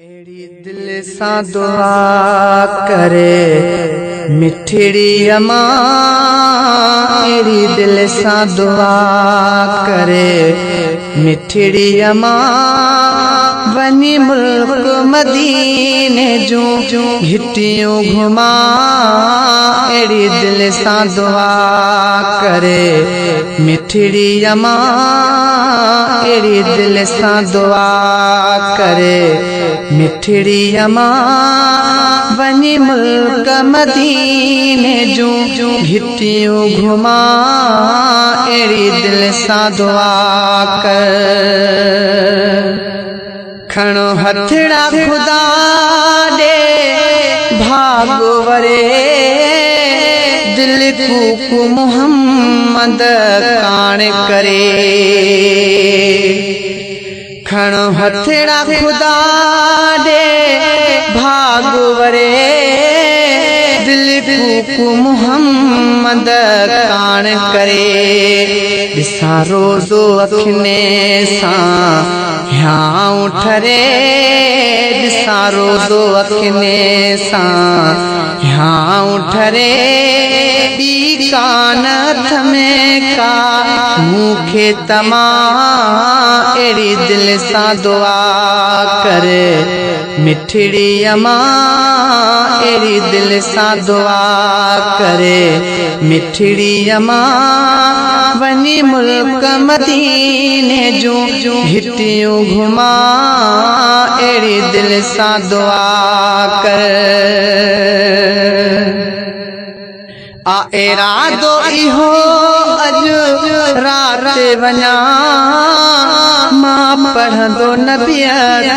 اهڙي دل سان دعا ڪري مٺڙي امان اهڙي دل سان دعا ڪري مٺڙي امان وڃي ملڪ مديني جون گهٽيون گهمان اهڙي دل سان دعا ڪري مٺڙي امان اهڙي دل سان دعا ڪري مٺڙي امان وڃي ملڪ مديني جون گهٽيون گهمان اهڙي دل سان دعا ڪر. کڻو هٿڙا خدا ڏي ڀاڳ وري دل ڪوڪ محمد ڪاڻ ڪري. کڻو هٿڙا خدا ڏي ڀاڳ وري دل ڪوڪ محمد ڪاڻ ڪري. ڏسان روزو اکين سان هيانء ٺري ڏسان روزو اکين سان هيانء ٺري ٻي ڪانه اٿم ڪا مون کي تمان اهڙي دل سان دعا ڪر مٺڙي امان اهڙي دل سان دعا ڪر مٺڙي امان وڃي ملڪ مديني جون گهٽيون گهمان اهڙي دل سان دعا ڪر. آ ارادو اهو اڄ رات وڃان مان پڙهندو نبيء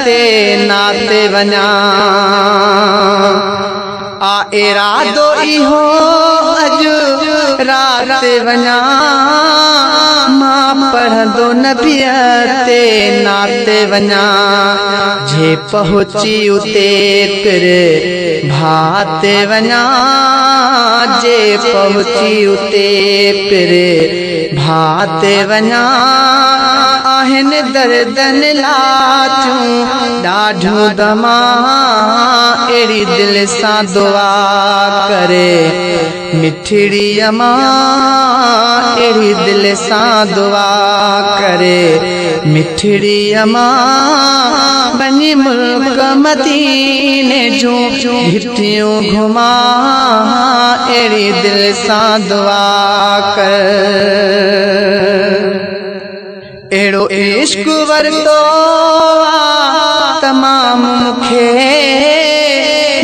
تي نعت وڃان آ ارادو اهو اڄ رات وڃان مان پڙهندو نبيء تي نعت وڃان جي پهچي اتي پر ڀات وڃان جي پهچي اتي پر ڀات وڃان آهن دردن لاچون ڏاڍيون دمان اهڙي دل سان دعا ڪري مٺڙي امان اهڙي دل سان دعا ڪري مٺڙي امان وڃي ملڪ مديني جون گهٽيون گهمان اهڙي دل سان دعا ڪر. اهڙو عشق ورتو آ تمام مون کي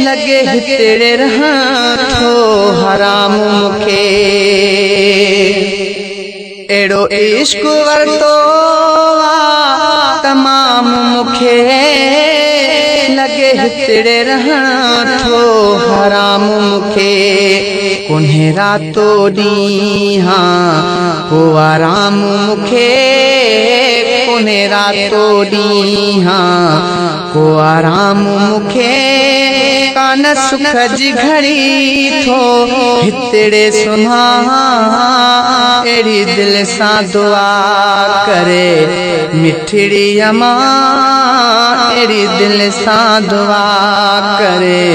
لڳي هتڙي رهڻ ٿو حرام مون کي اهڙو عشق ورتو آ تمام مون کي لڳي هتڙي رهڻ ٿو حرام مون کي ڪونهي راتو ڏينهان ڪو آرام مون کي ڪونهي راتو ڏينهان ڪو آرام مون کي ڪانه سک جي گهڙي ٿو هتڙي سمهان اهڙي دل سان دعا ڪري مٺڙي امان اهڙي دل سان دعا ڪري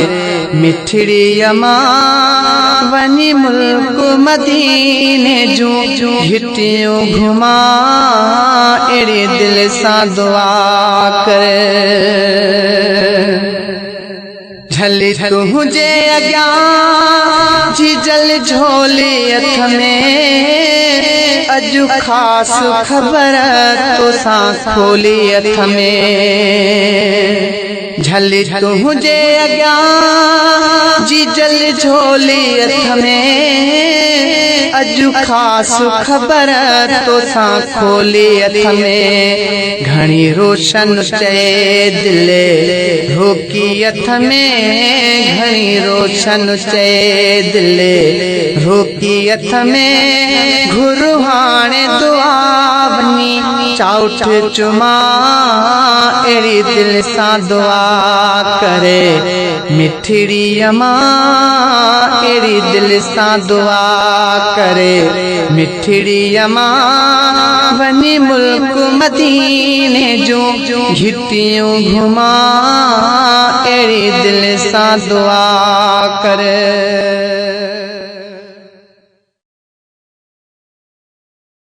مٺڙي امان وڃي ملڪ مديني جون گهٽيون گهمان اهڙي دل سان دعا ڪر. جهلي تنهنجي اڳيان جيجل جهولي اٿ ۾ اڄ خاص خبر توسان کولي اٿ ۾. جهلي تنهنجي اڳيان جيجل جهولي اٿ ۾ اڄ خاص خبر توسان کولي اٿ ۾ گهڻي روشن چئي دل روڪي اٿ ۾ گهڻي روشن چئي دل روڪي اٿ ۾ گهر هاڻي دعا وڃي چائوٺ چمان اهڙي دل سان دعا ڪري مٺڙي امان اهڙي دل سان دعا ڪري مٺڙي امان وڃي ملڪ مديني جون گهٽيون گهمان اهڙي دل سان دعا ڪر.